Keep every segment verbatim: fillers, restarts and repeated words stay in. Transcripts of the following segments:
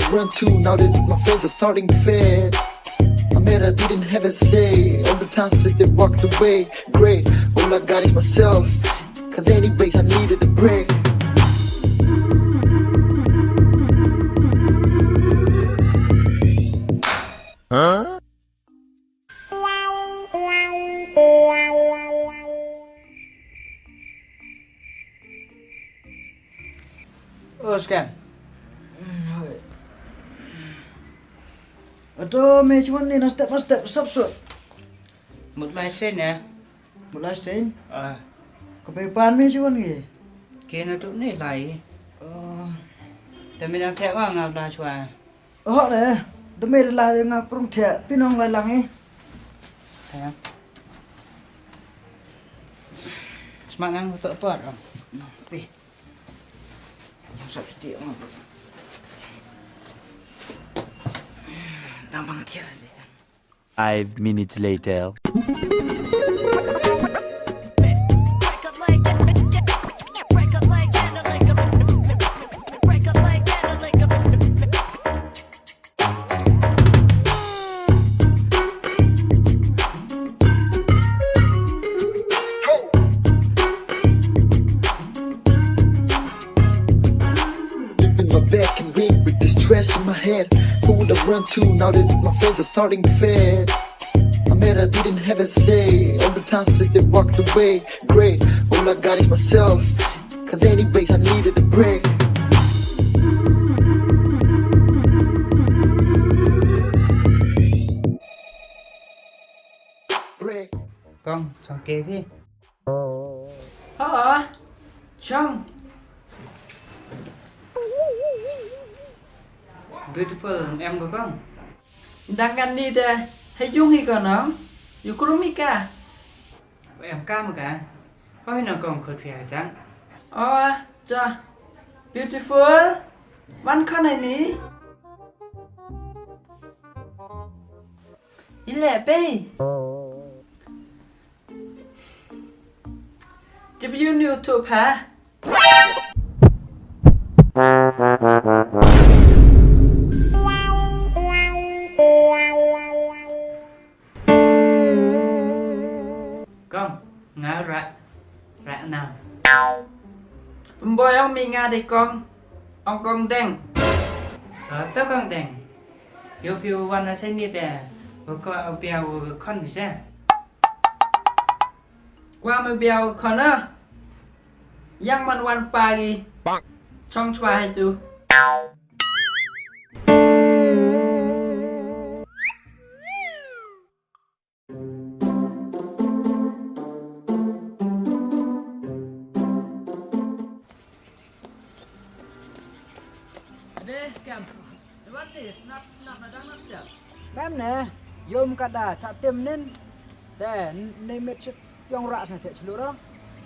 Run to now that my friends are starting to fade. I made I didn't have a say. All the times that they walked away. Great, all I got is myself. Cause anyways, I needed a break. Huh? O, skem. Ato, me chiwan ni na step, na step, sap sut. Mut lai sen ya. Mut lai sen? Ah. Ko pe pan me chiwan ni. Ke na tu ni lai. Oh. Te me na te wa nga la chwa. Oh, ne. Demi de la nga krung thiah, pynong lai lang i. Sayang. Smat nang betul apa? Pi. Yang sap siti. Tampang thiah. Five minutes later. Deep in my back and ring with this stress in my head. Who would I run to now that my friends are starting to fade? I made I didn't have a say. All the times that they walked away. Great, all I got is myself. Cause anyways, I needed a break. Break. Kong, chong ke phi. Ha, chong. Beautiful, em ko kong. Dang kan ni de, ha yung hi ko nong. Yu krum hi ka. Em kam ka. Hoi na kong khut phi ha chang. Oh, cha. Beautiful. Wan khon ai ni. Ile pei. Tip yu ni u thup ha. Kong, nga ra, ra nam. Pynboi ong mi nga de kong, ong kong deng. Ơ, to kong deng. Yo phi u wan na chai ni te, u ko u pia u khon mi se. Kwa mi pia u khon a. Yang man wan pa gi. Chong chwa hai tu. Mem ne, yom kada cha tim nin, te, ne met chit yong ra na te chlur.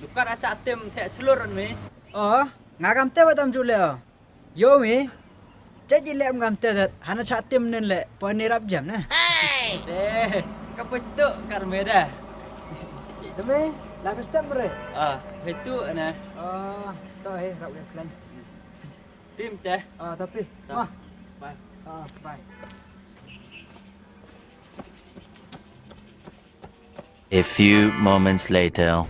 Lukat a cha tim te chlur mi. Oh, nga kam te wa tam ju le. Yo mi, chet ji lem ngam te dat, hana cha tim nen le, poi ni rap jam ne. Te, ka poi tu kar me da. Te me, la ka step re. Ah, poi tu na. Ah, to he, rap ya plan. Tim te. Ah, tapi. Ma. Bye. Ah, bye. A few moments later.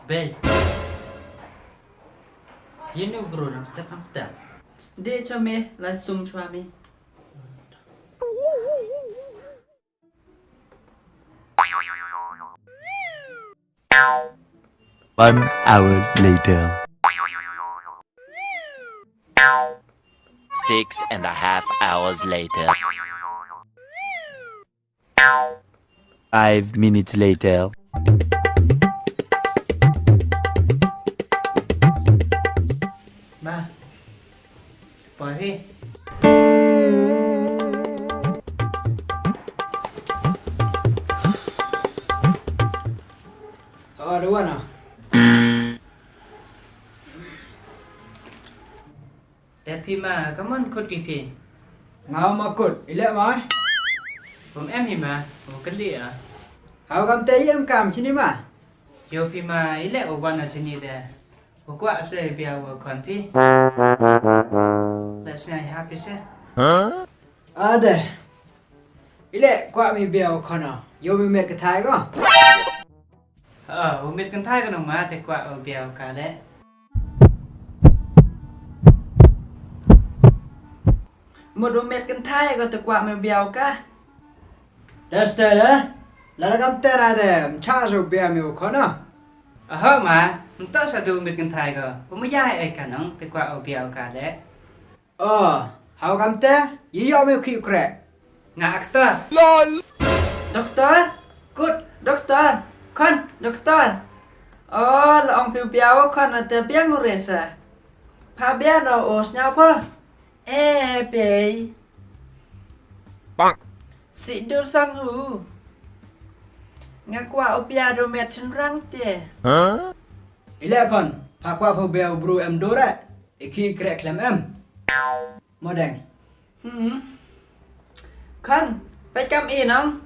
Bei. Yinu bro, ram step, ram step. De chame, la sum chwa mi. One hour later. Six and a half hours later. Five minutes later. Ma. Poi hi. Oh, da wan ah. Te phi ma, ka mon kut ki phi. Nga ma kut, ile ma. Bom em hi ma, bom kali ah. Haw kam te i em kam chini ma. Yo phi ma i le u wan na chini de. U kwah se biaw u khon phi. Let's say happy se. Ade. I le kwah mi biaw u khon o. Yo mi met ka thai ko. Ah, u mit kynthai ka nong ma te kwah u biaw ka le. Mut u mit kynthai ko te kwah me biaw ka. Tester, eh? Lada kam te ra de, mcha sa u biaw me u khon o. Aha ma, mta sa du mit kynthai ko. U ma yai ai ka nong te kwah u biaw ka le. O, haw kam te, yi yoh me u khi u kreh. Nga actor. Lol. Doktor? Kut, doktor. Khon, doktor. O, la ong phi u biaw u khon o te biang u resa. Pha biang o, o sñiaw pha. E, bei. Bang. Si dur sang u. Nga kwah u biaw du met chynrang te. Huh? I le khon, pha kwah pha u biaw u bru em dur e. I khi kreh khlem em. Modeng. Hmm. Khon, pait kam i nong.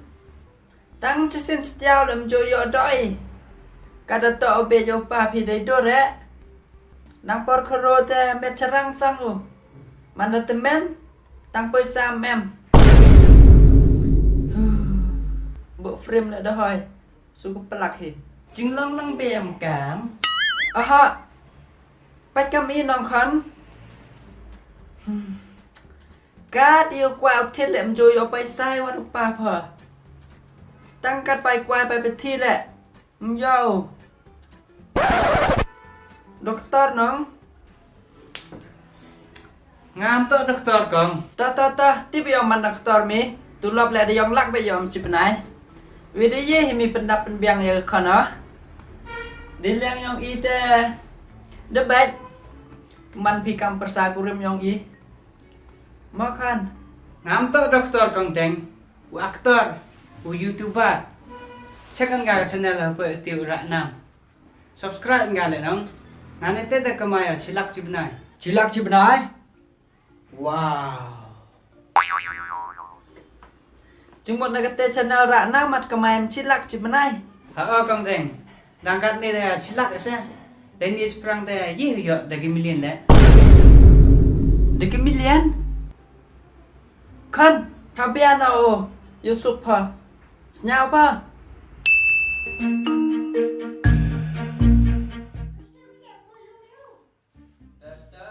Tang chisin stiaw lem jo yoh doi. Kada to u bei jo pa phi dei dur e. Nang por khoro te met chynrang sang u. Man da te men, tang poisa em. Bu frame le da hoi. Su ku plak hi. Jinglong nang bei em kam. Aha. Pait kam i nong khon. Hmm. Kat i u kwah u thied le mjui o paisa i wan u pa pha. Tang kat pai kwai pai pthi le. Mjau. Doktor nong. Ngam to doktor kong. To, to, to, tip yong man doktor mi. Tulop le da yong lak be yong chi bnai. Wi da ye hi mi pyndap pynbiang ya khon o. Di liang yong i te. Da bait. Man phi kam pyrsa kurim yong i. Mo khon. Ngam to doktor kong teng. U actor. U YouTuber. Check an ka channel ha pe ti u Rak Nam. Subscribe nga le nong. Nga ne te da kamai o chilak chi bnai. Chilak chi bnai? Wow. Chimut na kate channel Rak Nam mat kamai em chilak chi bnai. Ha o kong deng. Dang kat ni da chilak se. Deng ni sprang da yi hu yo da ki million le. Da ki million? Khon, pha biang na o, Yusuf pha. Sñiaw pha. Tester,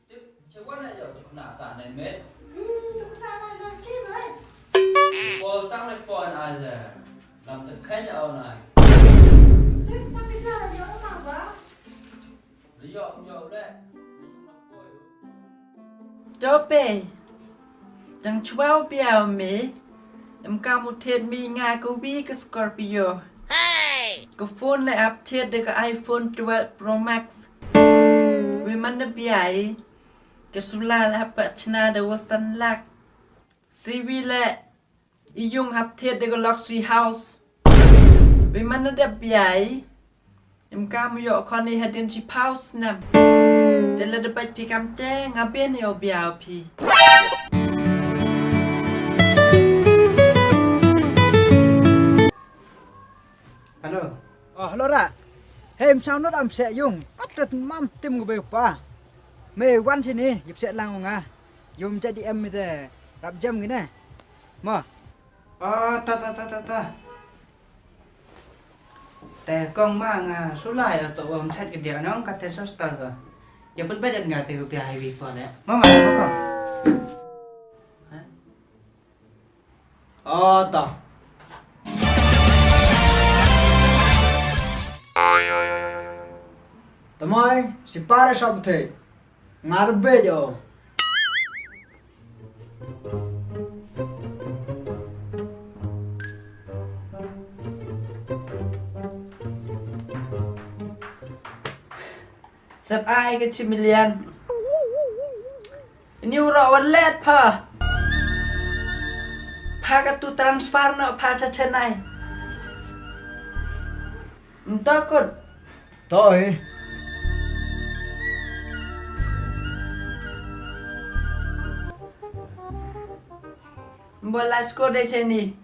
tip, che wan na yo tu khna sa ne met. Ih, tu khna na na ki mai. Pol tang le pon ai le. Lam te khen ya o nai. Tip, tang ke cha yo ma ba. Tope. Tang chwa u biaw me. Em kam u thied mi nga ka wi ka Scorpio. Ka phone le ap thied de ka iPhone twelve Pro Max. Wi man da biai. Ka sula le ap pa chna de wa san lak. Siwi le I yung hap thied de ka luxury house. Wi man na dep biai. Em kam yoh khon i hadien chi phaw snem. Te la da bait phi kam te nga bien yoh biau phi. Hello. Oh, hello Rak. Hey, em sound not am se yung. Kat tet mam tim ngu be pa. Me wan sini, yip se lang nga. Yung jadi em mi te rap jam gini. Mo. Oh, ta, ta, ta, ta, ta. Te kong ma nga sulai to wa um chat ke dia nong kate so star ko. Ya pun badan nga te ko pia highway ko le. Mama, mo kong. Ha? Oh, ta. Tamai, si pare sab the. Ngar be jo. Sep ai ka chi million. Ni u ro wallet pha. Pha ka tu transfer no pha cha Chennai. Nta kut. Toi. Mbo life score de cheni.